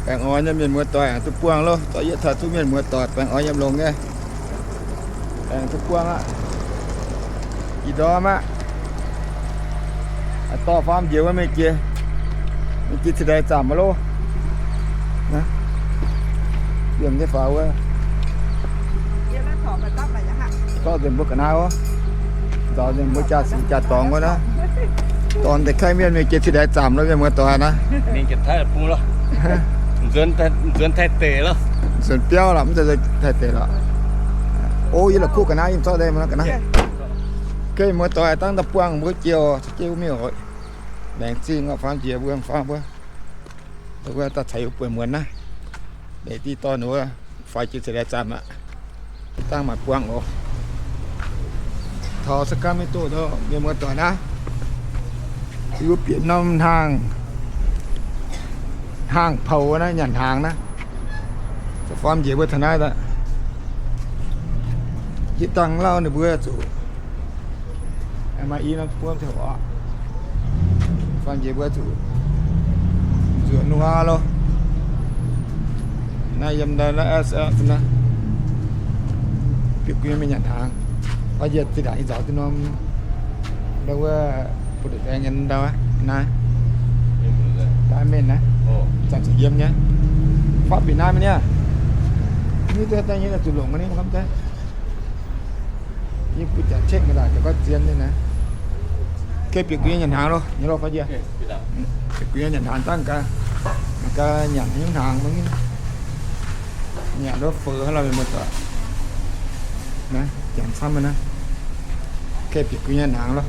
Baengh orn nyei mienh muoz doic, duqv buangh loh. Zorqv yietv taux duqv mienh muoz doic baengh orn yiem longx nyei. Baengh duqv buangh aqv. Ih ndorm aqv. Dorh faam njiec wuov mingh jiex, mingh jiex cingx daaih zaamc mv loh. Yiem nyei faaux wuov. Zorqv nzengc mbuo ga'naaiv wuov. Nzaaux nzengc mbuo jaa-sic jaa-dorngx wuov naaiv. Dorh deix kaeqv mienh mingh jiex cingx daaih zaamc loh, mienh muoz doic naaiv. Nzuonx Taiv deic lorqc, mv zeiz Taiv deic lorqc. O, yie la'kuqv ga'naaiv, yie zorqv deix mv ga'naaiv. Ga'naaiv muoz doic dangv daaih buangh mbuo jiex oc, jiex wuov mingh oc. Laengz zingh oc, faam njiec mbuo, faam mbuo. Wuov daaih caux yie bueix muonz naaiv. Deix diqv dorh ninh wuov faix jiex cingx daaih zaamc aqv. Dangh maaih buangh oc. Taux se gaanv maiv duqv, mienh muoz doic naaiv. Yie mbuo bieqc norm hnaangx, hnaangx poux naaiv, nyanc hnaangx naaiv. Faam njiec mbuo taux naaiv daaih, hitv dangh lauh ninh mbuo zuqc maaih i norm buo ziangh hoc. Faam njiec mbuo zuqc nzuonx wuov loh. Naaiv yiem naaiv, naaiv S F naaiv, bieqc gu'nyuoz mingh nyanc hnaangx. Faam njiec zinh ndaangc yie nzaaux duqv norm ndau wuov, butv-ndoqv-daeng nyei ndau naaiv. Daaih mienh naaiv, zanc zuqc yiem nyei. Faam bieqc naaiv mingh niaa. Ni deix daaih nyei zuqc longc nyei mv gamh daaih. Yie butv jaax cekv mingh daaih, jaax gorngv zien nyei naaiv. Geh bieqc gu'nyuoz nyanc hnaangx loh, nyei loh faam njiec. Bieqc gu'nyuoz nyanc hnaangx dangh gaax, gaax nyanc nyei hnaangx mv, nyanc wuov feux hnangv loh, mienh muoz doic. Naaiv janx camv naaiv. Geh bieqc gu'nyuoz nyanc hnaangx loh.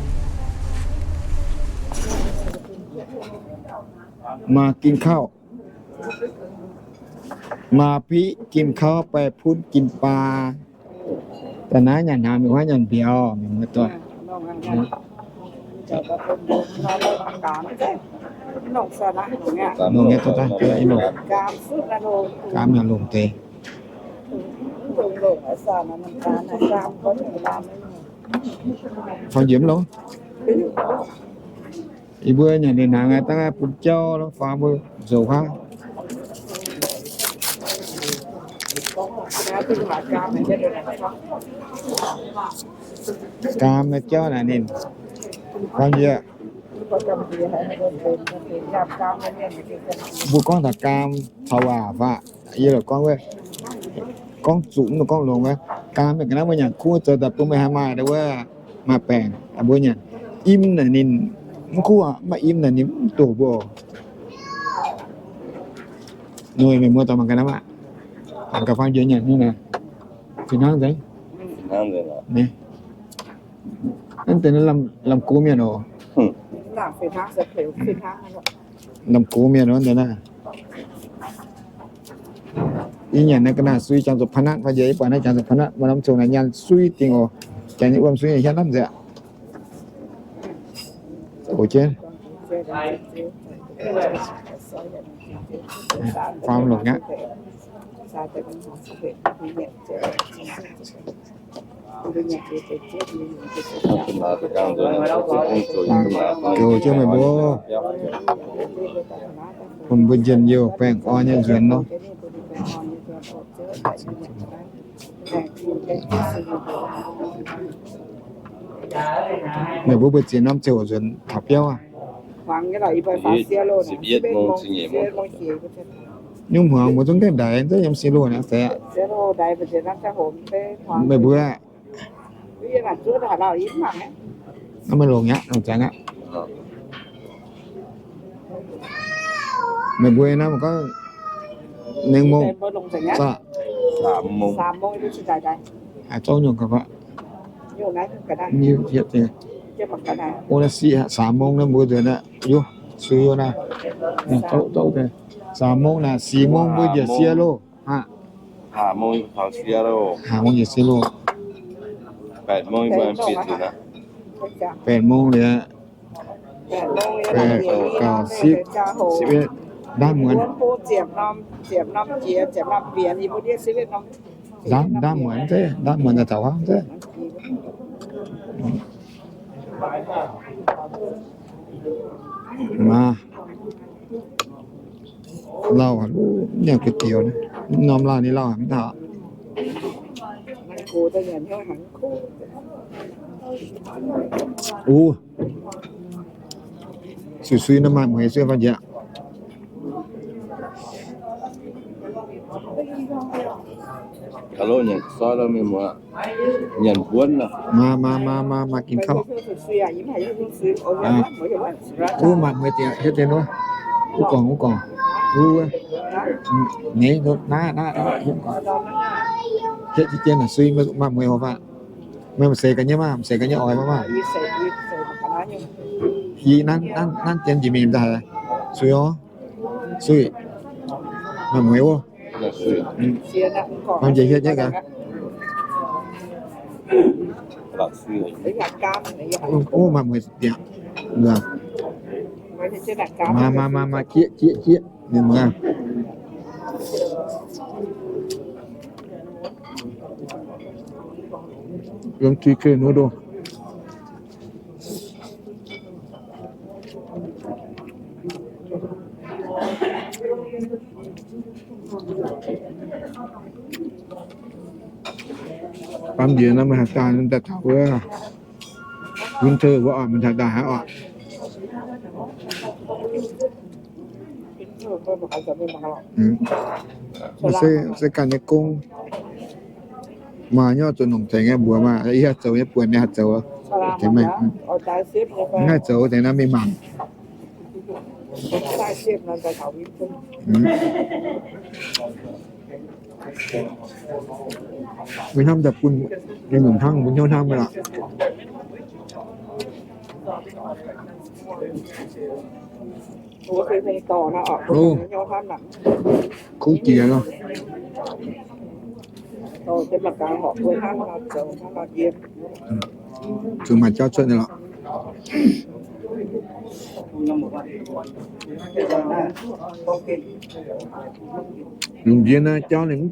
Maa gin kauv. Maa biqv gin kauv, baih punv gin baa. Da'naaiv nyanc hnaangx, mingh huaav nyanc mbiauz, mienh muoz doic. Longc nyei, daaih, daaih, longc. Gaam yaac longc deix. Faam njiec mv longx. Yie mbuo nyanc liuz hnaangx dangh bun jauv lorqc, faam mbuo zoux huaav. Gaam naaiv jauv naaic ninh, faam njiec. Mbuo gorngv taux gaam caux waac faqv, yie lorqc gorngv wuov, gorngv zuqc mv gorngv longx wuov. Gaam mienh ga'naaiv mbuo nyanc kuv zoux daaih bun meih haih maaih wuov, maaih baengc mbuo nyanc. Im naaic ninh mv kuv, maaih im naaic ninh mv doqc mbuo. Noic mienh muoz doic mangc gaax naaiv aqv. Mangc gaax faam njiec nyanc nyei naaic. Fih hnangv nzengc. Naaiv deix lamh gux mienh oc. Lamh gux mienh wuov deix naaiv. Yie nyanc naaiv ga'naaiv sui jangx zuqc pa'natv, faam njiec yie buatc naaiv jangx zuqc pa'natv, maaih norm ziouc naaic nyanc sui dingc oc. Jangx nyei wuom sui nyei hietv lamh nzengc. Oc jienv. Faam longc aqv. Goux jienv meih mbuo, bun mbuo njien-youh baengh orn nyei nzuonx nor. Meih mbuo mbuo ziex norm ziouc nzuonx taux biauv aqv. Nyungc hmuangx mbuo zungv gaengh ndaix, zungv yiem silo naaiv se aqv. Meih mbuo aqv. Naaiv meih longc aqv, longc ziangx aqv. Meih mbuo naaiv gorngv nengh mong, zouv nyungc ga'faq. Wuov naaiv siqv สามโมง naaiv mbuo nzuonx aqv. Yov, sui yov naaiv. Zouv, zouv deix. สามโมง naaic สี่โมง mbuo njiec sie loh. ห้าโมง njiec sie loh. แปดโมง liuz, แปด เก้า สิบ สิบเอ็ด ndaamv muonz. Ndaamv, ndaamv muonz zeiz, ndaamv muonz daaih taux huaav zeiz. Maah. Lauh aqv, mv nyanc kuv dioux, mv norm lauh ninh lauh aqv, mv taux. Uh, sui sui nor maaih mueiz suiv fai njiec. Maaih, maaih, maaih, maaih gin kauv. Wuov maaih mueiz diex, hietv deix wuov. Wuov gorngc, wuov gorngc. Wuov, wuov. Nyeiz, naaiv, naaiv, naaiv, hietv jienv naaic sui, maaih mueiz hoc faah. Meih m'seix ga'nyeiv maah, m'seix ga'nyeiv oix maah. Yie nanv, nanv, nanv jienv njiec mingh daaih. Sui orv. Sui. Maaih mueiz wuov. Njiec hietv nyei gaax. Wuov maaih mueiz diex. Maaih, maaih, maaih, maaih, jieqv, jieqv, jieqv. Mienh muoz. Yiem T K noodle. Baamh njiec nor meih haih daaih, daaih taux wuov winter wuov oc, meih haih daaih haiv oc. Se, se ganh nyei gong. Maaih nyorqv zuqc nongc tengx nyei mbuox maah, yie haih zoux nyei buonc ninh haih zoux. Tengx meih. Mv haih zoux tengx naaiv mingh mangc. Mbuo hnamv daaih bun ninh longc hnangv, mbuo hnyouv hnamv nyei lorqc. Kuv jiex lorqc. Zuqc maaih jauv cuotv nyei lorqc. Lungh ndiev naaiv jauv ninh,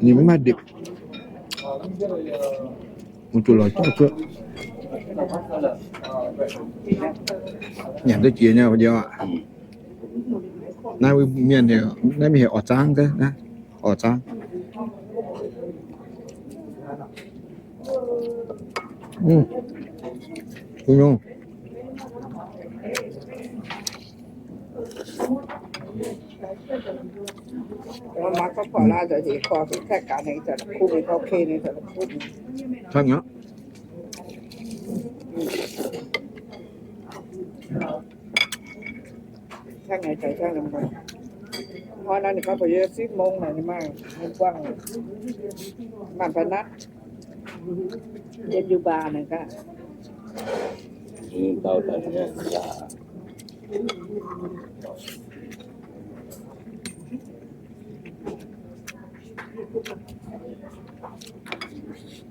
ninh mv maaih ndipc. Mv zuqc lorz jauv cuotv. Nyanc duqv jiex nyei jauv aqv. Naaiv mienh heuc, naaiv mienh heuc orv zaangv, orv zaangv. Hnoi naaiv ninh gorngv mbuox yie fih mong naaic ninh maaih, ninh buangh maanc fai natv, yiem Yuba naaic gaax.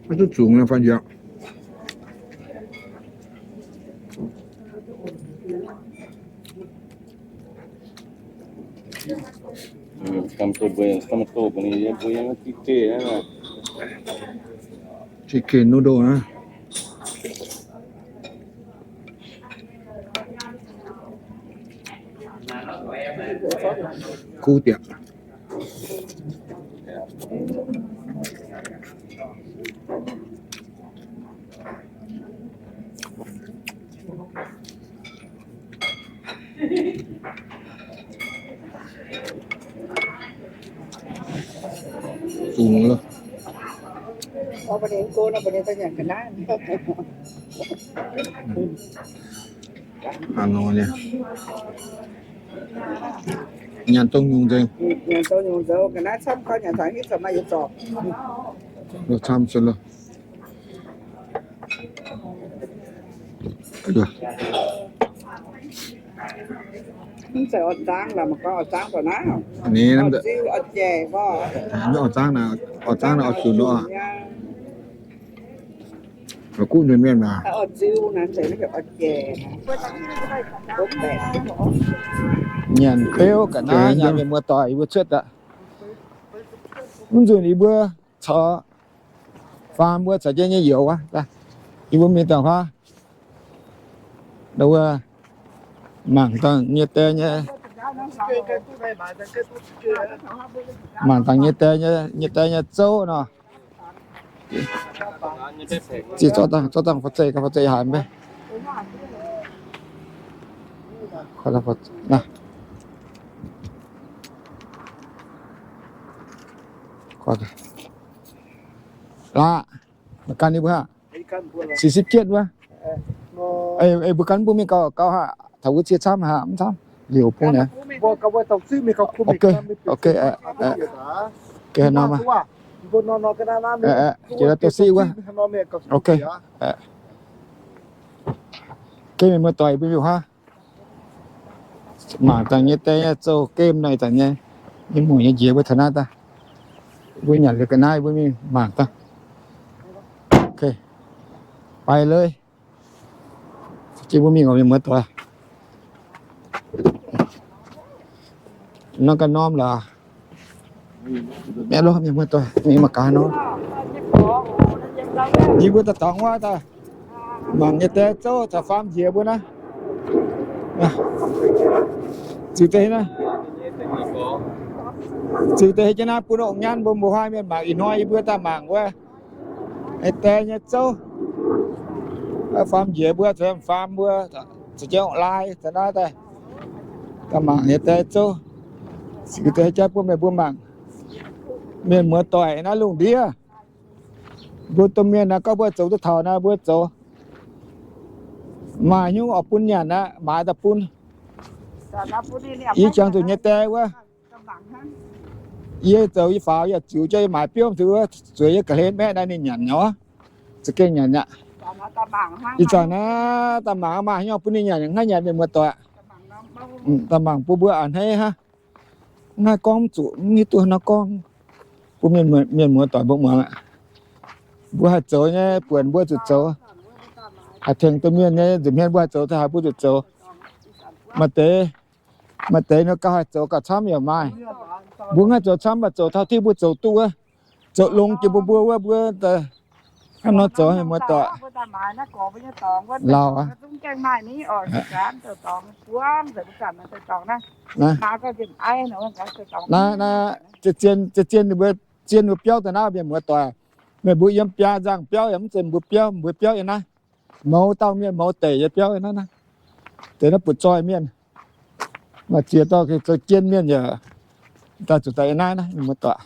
Maiv duqv zungx fai njiec. Chicken noodle naaiv. Kuv dieqc. Zungx loh. Hnangv nor nyei. Nyanc dongh nyungc nzengc. Nyanc dongh nyungc nzengc, ga'naaiv camv gau, nyanc taux hitv zoux maaih yietc zorc. Loh camv se loh. Mv zeiz orv zaangv lorqc, mangc gorngv orv zaangv zoux naaiv. Orv ziu, orv jaic, orv zaangv naaiv, orv zaangv naaiv orv zunc loh. Guv nzuonx mienh maah. Nyanc beuv ga'naaiv nyanc mienh muoz-doic yie mbuo cuotv daaih. Mv nzunc yie mbuo caux faam mbuo caux jienv nyei youz wuov, yie mbuo mingh daaih huaav. Wuov mangc dangh nyei die nyei. Mangc dangh nyei die, nyei die nyei zouv nor. Zieqv zorqv dangh, zorqv dangh fa'zeiv gau, fa'zeiv haic mbe. Laac, mbuo gan ninh mbuo haic. Six six jienv wuov. Ei, mbuo gan mbuo mingh gauh, gauh haic. Taux wuov cie camv haic, mv camv. Liuz bung naaiv. Ok, ok, ok, nor maah. Jiex la'douh siqv wuov. Ok. Gemh mienh muoz-doic mbuo mingh wuov. Mangc dangh nyei die nyei zouv gemh nor daaih nyei. Nyei muoc nyei njiec mbuo taux naaiv daaih. Mbuo nyanc liuz ga'naaiv mbuo mingh mangc daaih. Ok. Baix leiz. Jiex mbuo mingh oc mienh muoz-doic. Nor ganh norm laac. Mienh muoz-doic mingh mangc gaax nor. Yie mbuo daaih dorngx wuov daaih. Mangc nyei die zouv caux faam njiec mbuo naaiv. Ziux deix naaiv. Ziux deix jienv naaiv bun ong nyanv mbuo mbuo huaav mienh mangc. Ih hnoi yie mbuo daaih mangc wuov nyei die nyei zouv. Faam njiec mbuo, faam mbuo, za'gengh ong-lai taux naaiv daaih. Daaih mangc nyei die zouv. Ziux deix jaav bun meih mbuo mangc. Mienh muoz-doic naaiv lungh ndiev. Mbuo domh mienh naaiv gorngv mbuo zoux duqv taux naaiv mbuo zoux. Maaih hnyouv oix bun nyanc aqv, maaiz daaih bun. Yie jangx zuqc nyei die wuov. Yie zoux yie faaux yaac ziux jauv yie maaiz biomv zuqc wuov, zueiz yie ga'hlen maeqv naaiv ninh nyanc nyei. Za'gengh nyanc aqv. Ih zanc naaiv daaih mangc maaih hnyouv bun ninh nyanc hnangv, nyanc mienh muoz-doic. Daaih mangc bun mbuo a'hneiv hnangv. Mv haih gorngv mv zuqc, mv hiuv duqv nor gorngv. Bun mienh, mienh muoz-doic mbuo muangx aqv. Mbuo haih zoux nyei buonc mbuo zuqc zoux. Haih tengx domh mienh nyei nza'hmien mbuo haih zoux daaih haaix mbuo zuqc zoux. Maaih deix, maaih deix nor gauh haih zoux gauh camv yaac maaih. Mbuo mv haih zoux camv, mv baac zoux taux diuh mbuo zoux duqv wuov. Zoux longx jiex mbuo mbuo wuov mbuo hnangv nor zoux mienh muoz-doic. Lauh aqv. Naaiv, naaiv, zien, zien ninh mbuo, zien mbuo biauv daaih naaiv mienh muoz-doic. Meih mbuo yiem biaa nzangh biauv yaac mv zeiz mbuo biauv, mbuo biauv yiem naaiv. Mouz dauh mienh mouz deic nyei biauv yiem naaiv naaiv. Deix naaiv butv-zoih mienh. Maaih ziex dauh zoux jien mienh yaac daaih zuqc daaih yiem naaiv naaiv mienh muoz-doic.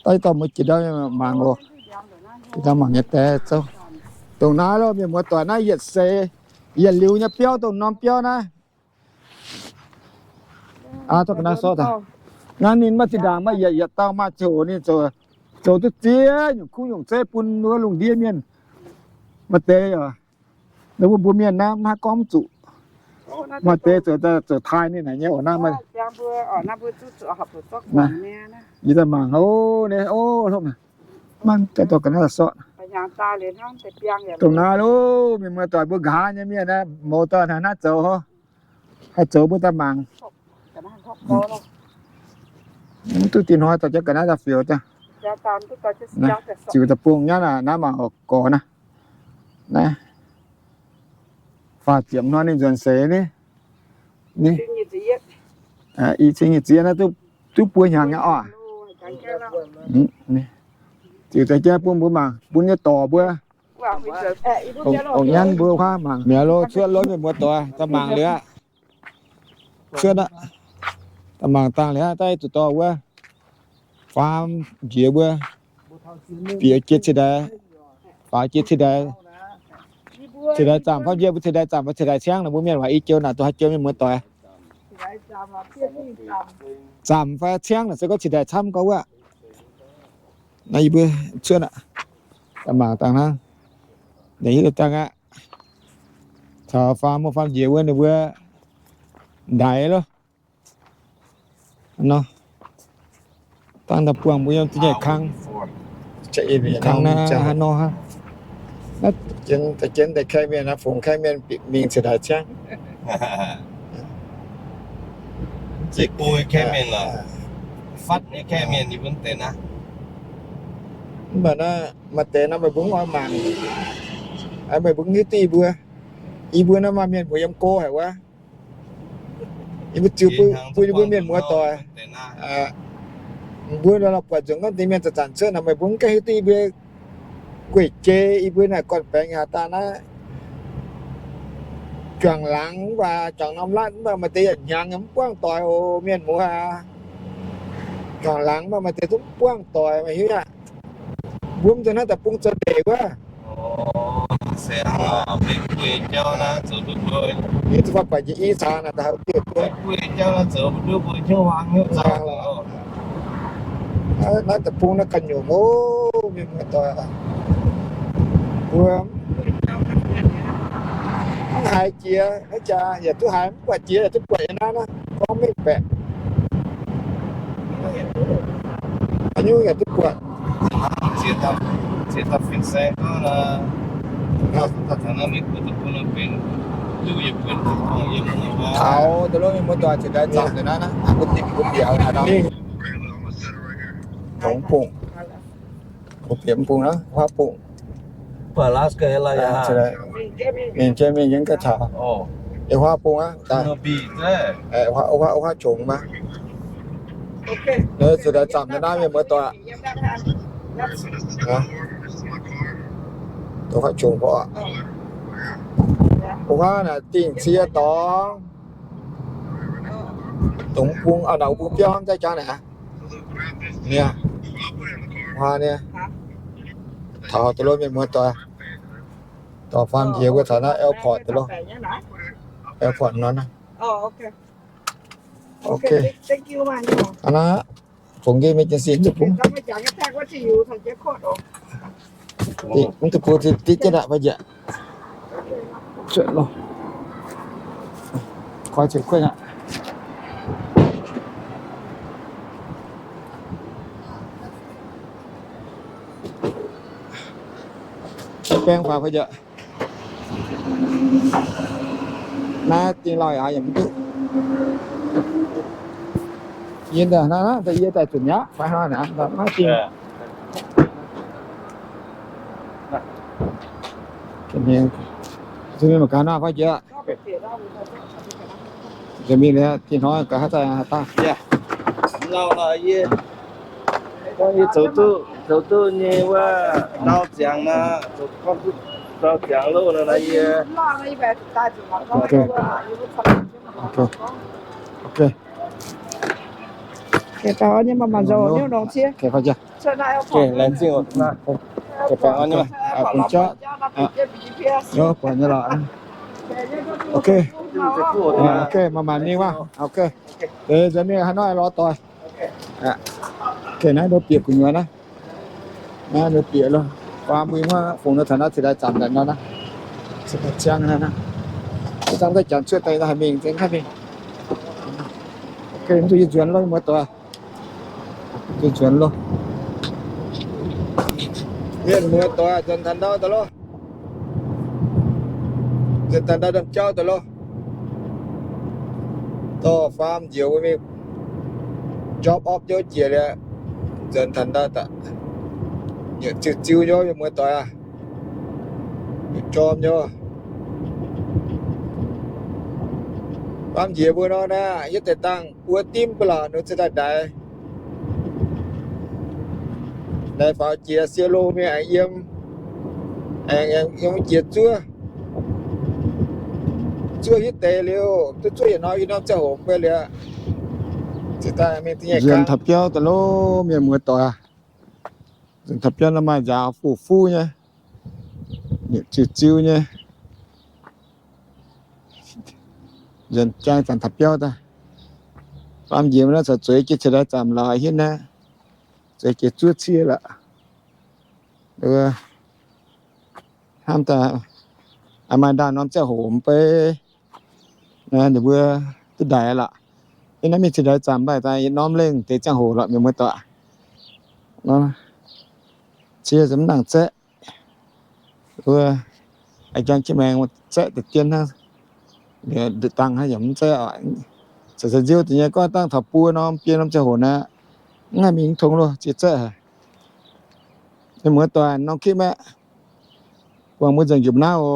Daaih dorh mbuo jiex ndau mangc oc. Jiex ndau mangc nyei die zouv. Dongh naaiv loh mienh muoz-doic, naaiv yietc seix yietc liuz nyei biauv, dongh norm biauv naaiv. Aa, tov ga'naaiv sortv daaih. Naaiv ninh maiv zinh ndaangc maiv yietc yietc dauh maaih ziangh hoc ninh zoux, zoux duqv ziex nyungc kuv nyungc zeiv bun wuov lungh ndiev mienh. Maaih deix oc, mbuo mbuo mienh naaiv maiv gorngv mv zuqc. Maaih deix zoux, zoux taaih ninh naaic nyei oc. Naaiv yie daaih mangc oc, naaiv oc, mangc daaih dorh ga'naaiv sortv. Dongh naaiv loh mienh muoz-doic, mbuo nqa'haav nyei mienh aeqv, mouz dauh hnangv naaiv zoux oc. Haih zoux mbuo daaih mangc. Mv duqv dinh hnoi daaih jienv ga'naaiv daaih fioux daaih. Ziux daaih bung nyei naaiv, naaiv mangc oc, gorx naaiv. Naaiv faah ziepc hnoi ninh nzuonx seix ni. Ni, i cin nyic ziepc naaiv duqv buo hnyangx nyei oc. Ziux daaih jienv bun mbuo mangc, bun nyei dorc mbuo, ong nyanv mbuo huaav mangc mi'aqv loh. Cuotv loh mienh muoz-doic, daaih mangc liuz aqv. Cuotv aqv. Daaih mangc dangh liuz aqv, daaih zuqc dorh wuov faam njiec mbuo bieqc jiex cin-ndaix, faaux jiex cin-ndaix, cin-ndaix zaamc faam njiec mbuo cin-ndaix zaamc fai cin-ndaix ciangv naaic, mbuo mienh waac i joux naaic duqv haaix joux mienh muoz-doic. Zaamc fai ciangv naaic se gorngv cin-ndaix camv gorngv wuov. Naaiv yie mbuo cuotv aqv. Daaih mangc dangh hnangv. Daaih hiuv duqv dangh aqv. Caux faam mbuo faam njiec wuov ninh mbuo ndaix loh. Nor, dangh daaih buangh mbuo yiem zinh nyeic kang. Kang naaiv haaix nor hnangv. Naaiv jienv deix kaeqv mienh naaiv, fungx kaeqv mienh bieqc mingh cin-ndaix ciangv. Zeiz go nyei kaeqv mienh lorqc. Fatv nyei kaeqv mienh yie mbuo deix naaiv. Mv baac naaiv maaih deix naaiv meih mbuo mv oix mangc, meih mbuo mv hiuv duqv yie mbuo. Yie mbuo naaiv maaih mienh mbuo yiem go haic wuov. Yie mbuo ziux bun yie mbuo mienh muoz doic. Mbuo nor buatc nzunc gorngv deix mienh zanc-zanc cuotv nor, meih mbuo mv gaengh hiuv duqv yie mbuo gueic jei, yie mbuo naaic gorn-baengx haaix daaih naaiv. Juangc laangz mv baac juangc norm latv mv baac maaih deix yietc hnyangx mv buangv doic oc mienh muoz aac. Juangc laangz mv baac maaih deix zungv mv buangv doic, meih hiuv aqv. Mbuo mv nzunc hnangv deic-bung zoux ndeic wuov. Yie zuqc faanh buatc njiec i caux naaic da'haux diuh duqv. Naaiv deic-bung naaiv ganh nyungc oc, mienh muoz doic. Mbuo mv haiz jiex, haaix jaax yaac duqv haiz, mv buatc jiex yaac duqv buatc nyei naaiv, naaiv gorngv mengh baeqc. Haaix nyungc yaac duqv buatc. Taux deix lov mienh muoz doic, ziouc daaih zaamc deix naaiv, naaiv mbuo dingc mbuo bieqc naaiv nor. Tongx bung, mbuo bieqc mv bung naaiv, huaav bung. Mingh jiex mingh yiem ga'taux. Yiem huaav bung aqv, huaav qongx maah. Ziouc daaih zaamc deix naaiv mienh muoz doic. Huaav qongx, huaav naaic dingh cie dorngx. Dongh bung, naaic bung biauv hnangv jaax naaic. Niaa, huaav niaa. Taux deix lov mienh muoz doic. Dorh faam njiec wuov caux naaiv airport deix lov. Airport nor naaiv. Ok. Aa, fungx nqemh mienh jienv sin mv duqv bung. Mv duqv bung diqv jienv aqv, fai njiec. Koi ziouc kuv aqv. Baeng faaux fai njiec. Naaiv dingh lauh aqv, yaac mv duqv. Yie naaiv, naaiv yie daaih zunc mi'aqv, fai hnangv naaiv, naaiv dingh. Mangc gaax naaiv fai njiec. Mienh mingh liuz, tin hnoi gaax haaix daaih haaix daaih. Gorngv yie zoux duqv, zoux duqv nyei wuov ndau ziangx nor, zoux gorngv duqv ndau ziangx loh nor naaiv yie. Ok. Ok. Ok, maaih maanc mingh maah. Ok. Deix nzunc mingh haaix nor lorz doic. Ok, naaiv nor bieqc gu'nyuoz naaiv. Naaiv nor bieqc loh. Faam mbuo wuov fungx nor taux naaiv cingx daaih zaamc daaih nor naaiv. Cingx daaih ziangh naaiv naaiv. Zangv daaih janx cuotv daaih haih mingh, zengx haih mingh. Ok, mv zuqc yie nzuonx loh, muoz doic. Yie nzuonx loh. Mienh muoz doic, nzuonx taux ndau daaih loh. Nzuonx taux ndau domh jauv daaih loh. Dorh faam njiec wuov mingh drop off nyei jiex liuz, nzuonx taux ndau daaih. Nyutc ziuh ziuh nyei, mienh muoz doic aac. Jorm nyei. Faam njiec mbuo nor naaiv, yietv deix dangh buo dimv ba'laqc nor cingx daaih ndaix. Ndaix faaux jiex sie loh mingh aengx yiem, aengx yiem jiex zuov. Zuov hietv deix liuz, duqv zuov yietc norm, yietc norm ziangh hoc mbuo liuz, nzuonx taux biauv daaih loh, mienh muoz doic. Nzuonx taux biauv nor maaih nzaaux fuv-fuv nyei, ziuh ziuh nyei. Nzuonx jang zanc taux biauv daaih. Faam njiec naaiv caux zueiz jiex cingx daaih zaamc laaix hietv naaiv. Zueiz jiex zuov cie lorqc. Hnamv daaih maaih ndaangc norm ziangh hoc mv bei, ninh mbuo duqv ndaix lorqc. Yie naaiv mingh cingx daaih zaamc mbaih daaih yietc norm lengh deix ziangh hoc lorqc, mienh muoz doic. Cie mv nangc zaeqv. Wuov, a'jang jiex maengx zaeqv deix dien hnangv. Dangh hnangv yaac mv zaeqv oc. Caux nziouv deix nyei gorngv dangh taux buo norm biei norm ziangh hoc naaiv, mv haih mingh tong loh, ziex zaeqv haic. Mienh muoz doic, norm kipv aeqv, buangh mbuo nzengc njiec naaiv oc.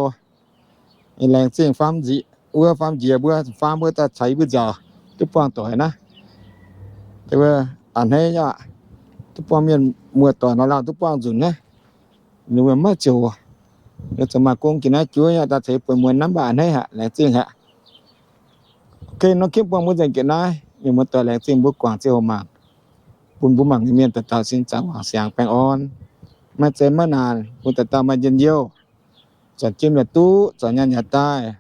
Laengz zingh faam njiec, wuov faam njiec mbuo, faam mbuo daaih caux yie mbuo nziaauc. duqv buangh doic naaiv. A'hneiv aqv, duqv buangh mienh muoz-doic nor lauh duqv buangh nzunc naaiv. Ninh mbuo maiv ziouc, ninh ziouc maaih gong jiex naaiv juov nyei daaih ceix buonc muonz naaiv mv baac a'hneiv haic, laengz zingh haic. Ok, norm clip buangh mbuo nzengc jiex naaiv. Mienh muoz-doic, laengz zingh mbuo guangc ziangh hoc mangc, bun mbuo mangc nyei mienh dauh dauh sin zaangc wangc siangx baengh orn. Maiv zeiz maiv naanc, bun dauh dauh maaih njien-youh, zornc jiem yaac duqv, zornc nyaanh yaac daaih.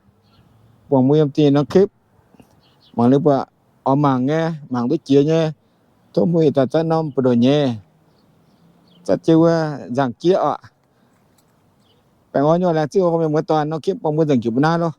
Buangh mbuo yiem dingh norm clip, mangc ninh mbuo oix mangc nyei, mangc duqv jiex nyei, tov mbuo yietc dauh zatv norm buoz-ndoqv nyei, zatv jienv wuov nzangc jieqv oc. Baengh orn nyei, laengz zingh oc mienh muoz-doic, norm clip buangh mbuo nzengc jiex mbuo naaiv loh.